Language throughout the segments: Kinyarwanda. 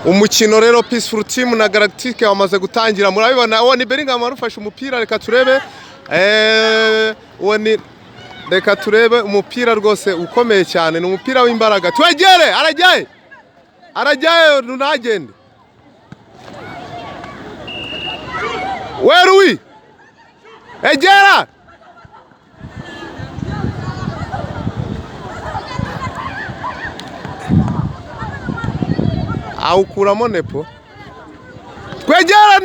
Umukino rero Peaceful Team na Galactic wamaze gutangira, murabibona. Uwo ni Bellingham warufashe umupira, reka turebe. Uwo ni, reka turebe umupira rwose ukomeye cyane, ni umupira w'imbaraga. Twegere, arajyaye, arajyaye, ntagende. Weruwi egera, awukuramo nepo. Twegera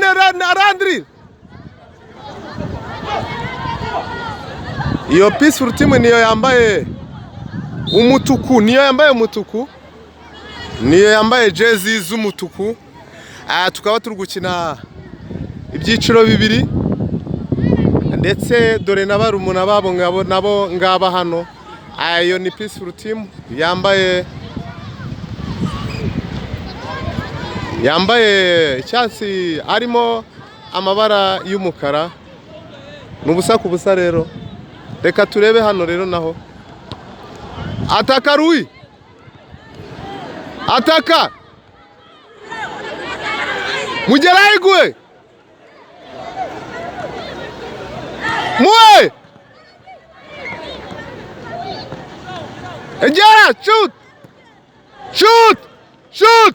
Landry. Iyo Peaceful Team niyo yambaye umutuku, niyo yambaye umutuku, niyo yambaye jezi z'umutuku. Tukaba turi gukina ibyiciro bibiri, ndetse dore na barumuna babo ngabo nabo ngaba hano. Iyo ni Peaceful Team yambaye icyatsi arimo amabara y'umukara. Ni ubusa ku busa rero. Reka turebe hano rero naho. Ataka Rui, ataka Mugeraigwe muwe egera, shoot shoot shoot.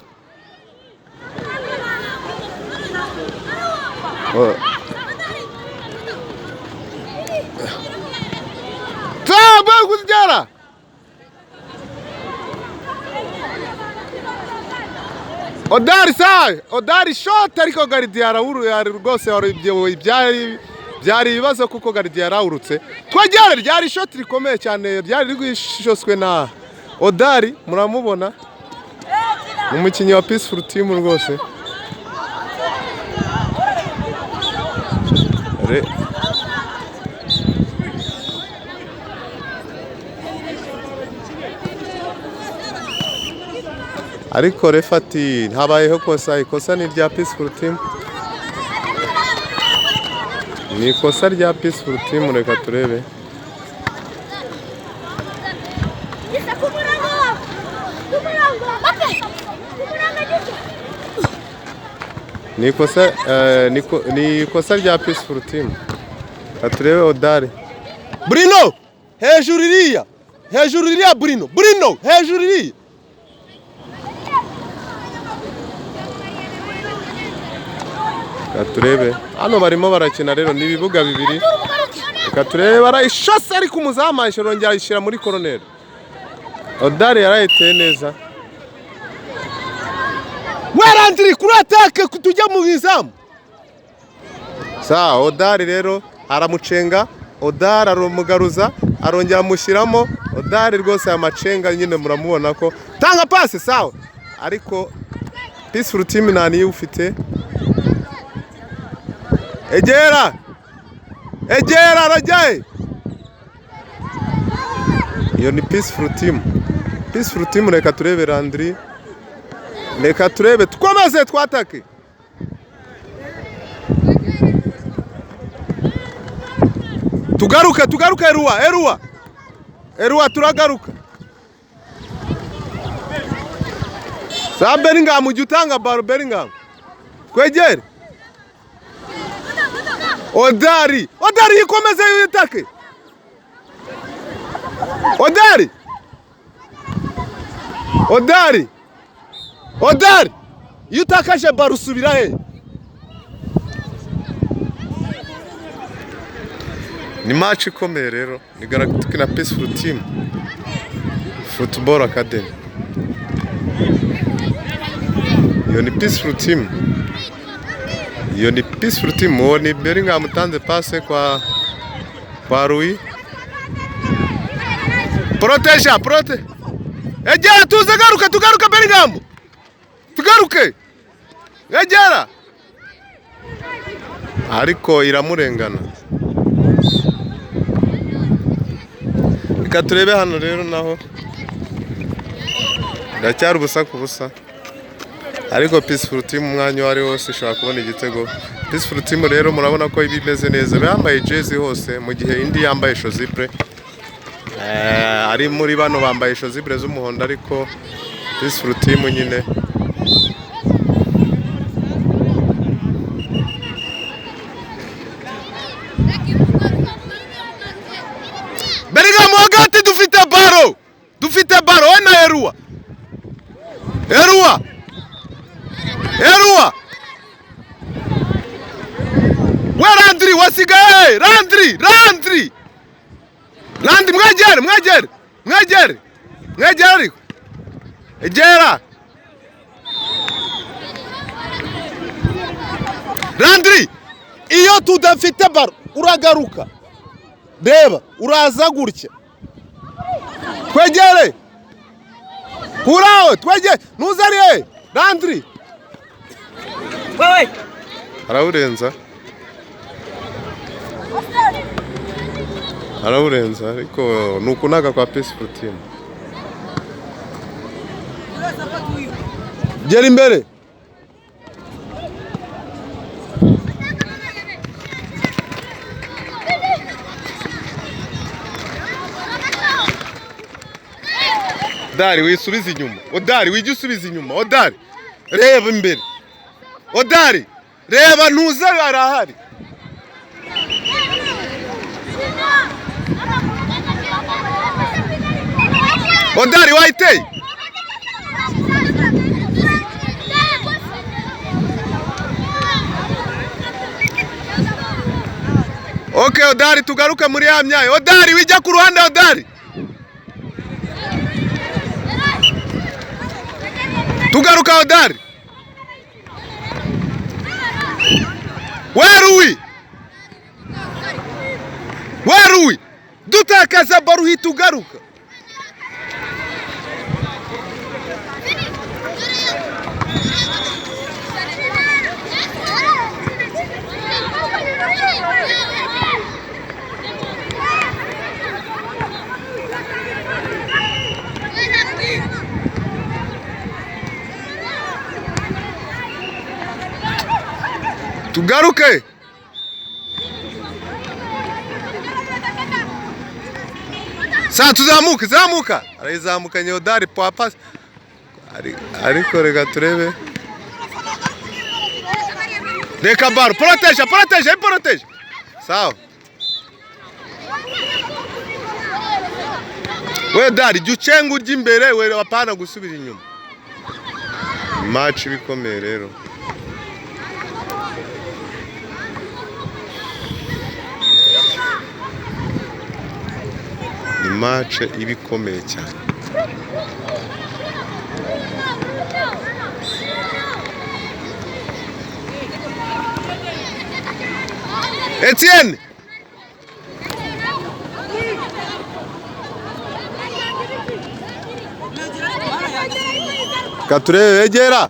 Taba kugera. Odari sa, Odari shot, ariko Gardien arawuru rwose, byari byari ibibazo kuko Gardien yarawurutse. Twegere, ryari shot rikomeye cyane, ryari rwishoswe na Odari, muramubona. Umukinnyi wa Peaceful Team rwose. Ariko refa ati habayeho kosa, ikosa ni irya Peaceful Team, ni ikosa rya Peaceful Team. Reka turebe. Gisa ku murongo! Ku murongo! Bape! Ku murongo Gisa! Ni ikosa, ni ikosa rya Peaceful Team. Reka turebe Odari. Bruno hejuru iriya, hejuru iriya, Bruno, Bruno hejuru iriya. Reka turebe hano barimo barakina rero, ni ibibuga bibiri. Reka turebe, barayishose ariko umuzamu arongera ayishyira muri koroneri. Odari yarayiteye neza. Werandiri kuri atake tujya mu izamu. Sa Odari rero aramucenga, Odari aramugaruza, arongera amushyiramo. Odari rwose aya macenga nyine muramubona ko tanga pasi sawa, ariko Peaceful Team nta niyo ufite. Egera, egera arajyaye. Iyo ni Peaceful Team. Peaceful Team, reka turebe Landry. Reka turebe, twamaze twatake. Tugaruke, tugaruke Eruwa, Eruwa. Eruwa turagaruka. Sa Bellingham ujya utanga baro Bellingham. Twegere. Odari, Odari yikomeze yitake. Odari. Odari. Odari. Iyo utakaje baro usubira he? Ni match ikomeye rero, ni Galactic na Peaceful Team Football Academy. Iyo ni Peaceful Team. Iyo ni Peaceful Team. Uwo ni Bellingham utanze passe kwa Rui. Proteja, prote. Egera tuze, garuka, tugaruka Bellingham. Tugaruke. Egera. Ariko iramurengana. Reka turebe hano rero naho. Ndacyari ubusa ku busa. Ariko Peaceful Team umwanya uwo ari wose ishobora kubona igitego. Peaceful Team rero murabona ko iba imeze neza, bambaye jezi hose, mu gihe indi yambaye chasuble. Ari muri bano bambaye chasuble z'umuhondo, ariko Peaceful Team nyine. Bellingham hagati dufite baro. Dufite baro we na Erua. Erua. Erua. We Landry wasigaye. Landry, Landry. Landry mwegere, mwegere. Mwegere. Mwegere ariko. Egera. Landry, iyo tudafite baro uragaruka. Reba, uraza gutya. Twegere. Kuraho, twegere. Ntuzariye. Landry. Wewe. Arawurenza. Arawurenza ariko ni ukunaga kwa Peaceful Team. Gera imbere. Odari wisubiza inyuma. Odari wijya usubiza inyuma. Odari reba imbere. Odari reba ntuza arahari. Odari wayiteye. Okay, Odari tugaruke muri ya myayo. Odari wijya ku ruhande Odari. Tugaruka Odari. Weruwi. Weruwi. Dutakaza baro uhita ugaruka. Tugaruke. Sa tuzamuke, zamuka. Arayizamukanye Odari papa. Ariko reka turebe. Reka baro, protege, protege, protege. Sawa. We Odari, jya ucenga ujya imbere, we apana gusubira inyuma. Match bikomeye rero. Ni match ibikomeye cyane. Etienne. Katurebe egera.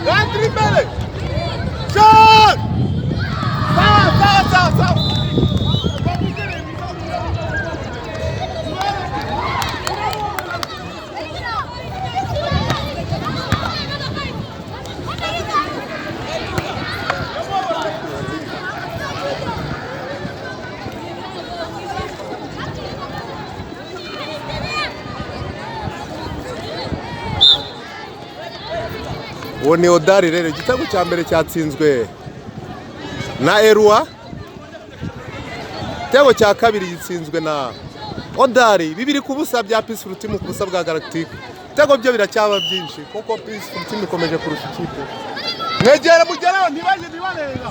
Landry imbere. Shot! Sawa, sawa, sawa, sawa. Uwo ni Odari rero, igitego cya mbere cyatsinzwe na Erwa, igitego cya kabiri gitsinzwe na Odari, 2-0 bya Peaceful Team ku busa bwa Galactic. Ibitego byo biracyaba byinshi kuko Peaceful Team ikomeje kurusha ikipe. Mwegere mugereho, ntibajye ntibarenga.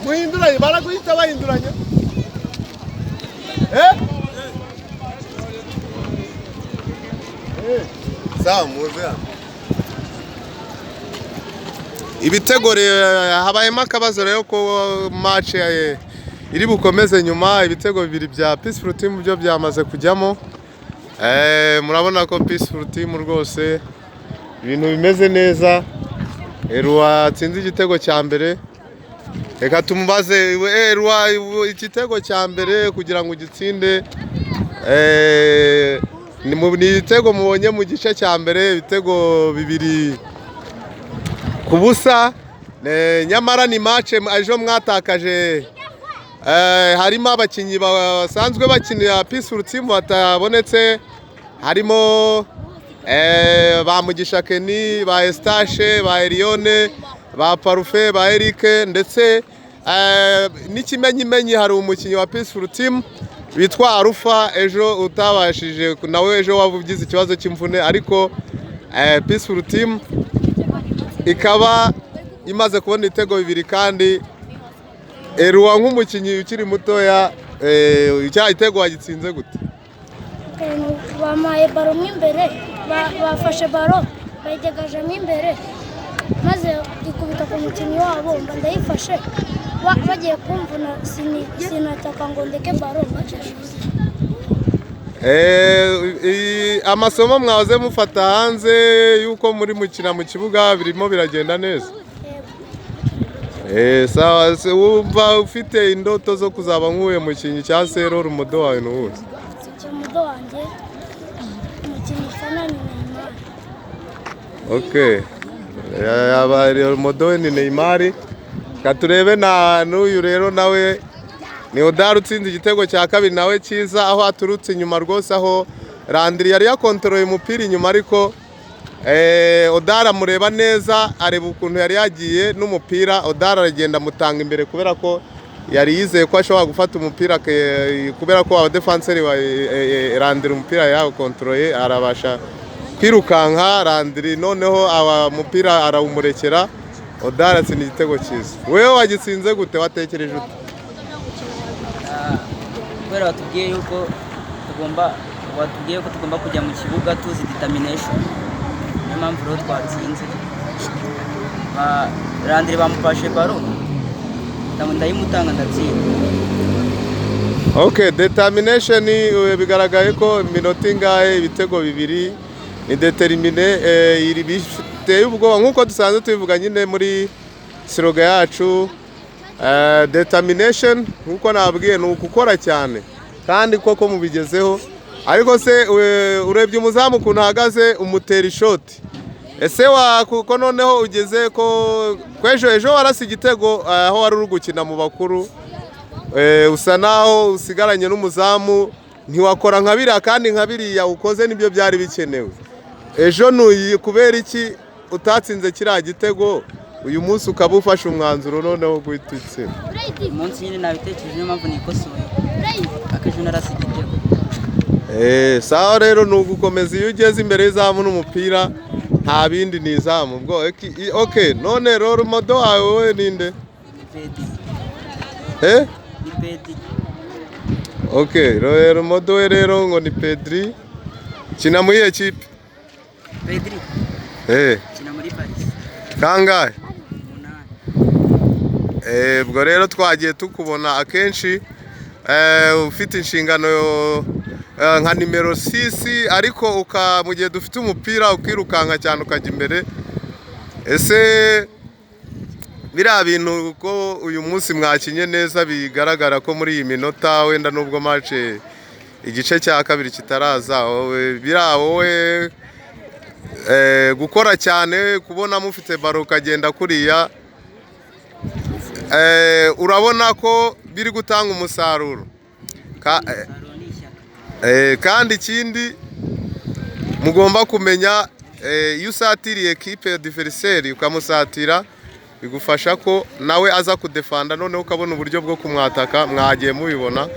Muhinduranye, baraguhita bahinduranya. Sawa, muze. Ibitego habayemo akabazo rero ko match iri bukomeze nyuma. Ibitego bibiri bya Peaceful Team byo byamaze kujyamo. Murabona ko Peaceful Team rwose ibintu bimeze neza. Erwa atsinze igitego cya mbere. Reka tumubaze Erwa, igitego cya mbere kugira ngo ugitsinde, ni igitego mubonye mu gice cya mbere, ibitego 2-0. Nyamara ni match ejo mwatakaje, harimo abakinnyi basanzwe bakinira Peaceful Team batabonetse, harimo ba Mugisha Kenny, ba Estache, ba Elione, ba Parufe, ba Eric, ndetse n'ikimenyimenyi hari umukinnyi wa Peaceful Team witwa Arufa ejo utabashije, nawe ejo wabugize ikibazo cy'imvune, ariko Peaceful Team ikaba imaze kubona ibitego 2. Kandi Erwa nk'umukinnyi ukiri mutoya, icya gitego wagitsinze gute? Bamaye baro mo imbere, bafashe baro bayigegajemo imbere, maze ikubita ku mukinnyi wabo, mba ndayifashe, bagiye kumvuna sinataka ngo ndeke baro. Amasomo mwahoze mufata hanze yuko muri mukina mu kibuga birimo biragenda neza? Sawa. Wumva ufite indoto zo kuzaba nk'uyu mukinnyi cya se role model wawe n'uwuhe? Umudo wanjye umukinnyi mfana ni Neymar. Okay. Yaba role model ni Neymar. Reka turebe na n'uyu rero nawe ni Odari utsinze igitego cya kabiri nawe cyiza, aho aturutse inyuma rwose, aho Landry yari yakontoroye umupira inyuma, ariko Odari amureba neza, areba ukuntu yari yagiye n'umupira. Odari aragenda amutanga imbere kubera ko yari yizeye ko ashobora gufata umupira, kubera ko abadefanseri ba Landry umupira yawukontoroye, arabasha kwirukanka Landry, noneho aba mupira arawumurekera. Odari atsinda igitego cyiza. Wewe wagitsinze gute? Watekereje ute? Kubera batubwiye yuko tugomba, batubwiye ko tugomba kujya mu kibuga tuzi determination, niyo mpamvu rero twatsinze. Landry bamufashe baro, ndayimutanga ndatsinda. Okay, determination bigaragaye ko iminota ingahe, ibitego 2 ni determine, iri biteye ubwoba nk'uko dusanzwe tubivuga nyine muri slogan yacu. Determination nkuko nabwiye ni ugukora cyane, kandi koko mubigezeho. Ariko se urebye umuzamu ukuntu ahagaze, umutera ishoti, ese wa kuko noneho ugeze ko kwejo ejo warase igitego aho wari uri gukina mu bakuru, usa naho usigaranye n'umuzamu, ntiwakora nka biriya, kandi nka biriya ukoze nibyo byari bikenewe ejo. Nuyi kubera iki utatsinze kiriya gitego, uyu munsi ukaba ufashe umwanzuro noneho guhita utsinda? Uyu munsi nyine nabitekereje, niyo mpamvu nikosoye, akejo narase igitego. Sawa rero, ni ugukomeza. Iyo ugeze imbere y'izamu n'umupira, nta bindi, ni izamu ubwo. Okay, none role model wawe wowe ninde? Ni Pedri. Eh? Ni Pedri. Okay, role model we rero ngo ni Pedri. Kina muri iyo kipe? Pedri? Kina muri Paris. Kangahe? 8. Ubwo rero twagiye tukubona akenshi ufite inshingano nka nimero 6, ariko mu gihe dufite umupira ukirukanka cyane ukajya imbere. Ese biriya bintu, ko uyu munsi mwakinye neza, bigaragara ko muri iyi minota, wenda nubwo match igice cya kabiri kitaraza, wowe biriya wowe gukora cyane, kubona mufite ballon ukagenda kuriya, urabona ko biri gutanga umusaruro. Umusaruro ni ishyaka. Kandi ikindi mugomba kumenya, iyo usatiriye ekipe adversaire, ukamusatira, bigufasha ko nawe aza kudefanda, noneho ukabona uburyo bwo kumwataka. Mwagiye mubibona.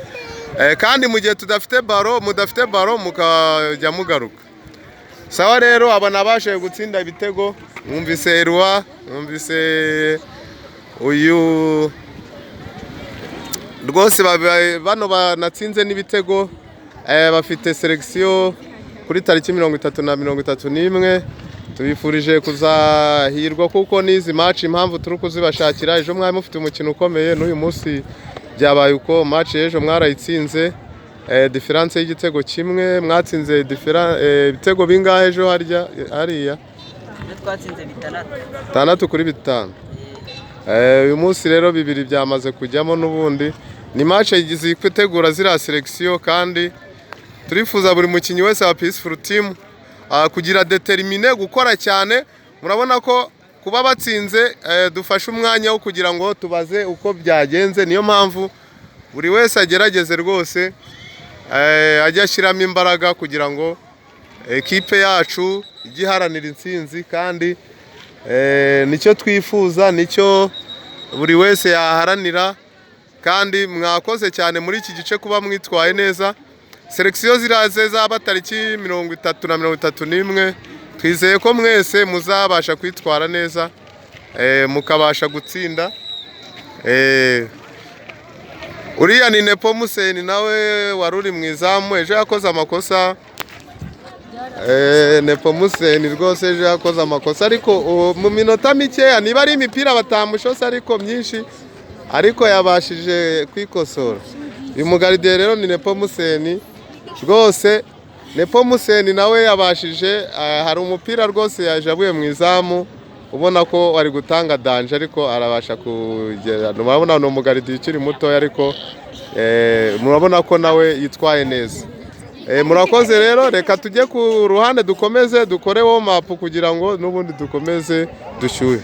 Kandi mu gihe tudafite ballon, mudafite ballon, mukajya mugaruka. Sawa rero, aba nabashije gutsinda ibitego. Mwumvise Erwa, mwumvise uyu rwose, bano banatsinze n'ibitego, bafite sélection kuri tariki 30 na 31. Tubifurije kuzahirwa, kuko n'izi match impamvu turi kuzibashakira, ejo mwari mufite umukino ukomeye, n'uyu munsi byabaye uko. Match y'ejo mwarayitsinze, différence y'igitego kimwe. Mwatsinze ibitego bingahe ejo harya hariya? Iyo twatsinze 6. 6-5. Uyu munsi rero bibiri byamaze kujyamo. N'ubundi ni match zitegura ziriya sélection, kandi turifuza buri mukinnyi wese wa Peaceful Team kugira déterminé, gukora cyane. Murabona ko kuba batsinze, dufashe umwanya wo kugira ngo tubaze uko byagenze. Niyo mpamvu buri wese agerageze rwose, ajye ashyiramo imbaraga kugira ngo ekipe yacu ijye iharanira intsinzi, kandi nicyo twifuza, nicyo buri wese yaharanira. Kandi mwakoze cyane muri iki gice kuba mwitwaye neza. Sélection ziraze zaba tariki 30 na 31. Twizeye ko mwese muzabasha kwitwara neza, mukabasha gutsinda. Uriya ni Nepo Museni, nawe wari uri mu izamu ejo yakoze amakosa. Nepo Museni rwose ejo yakoze amakosa, ariko mu minota mikeya, niba ari imipira batamushose ariko myinshi, ariko yabashije kwikosora. Uyu mugardien rero ni Nepo Museni rwose. Nepo Museni nawe yabashije, hari umupira rwose yajabuye mu izamu, ubona ko wari gutanga danger, ariko arabasha kugera. Murabona ni umugardien ukiri mutoya, ariko murabona ko nawe yitwaye neza. Murakoze rero, reka tujye ku ruhande dukomeze dukore warm up kugira ngo n'ubundi dukomeze dushyuhe.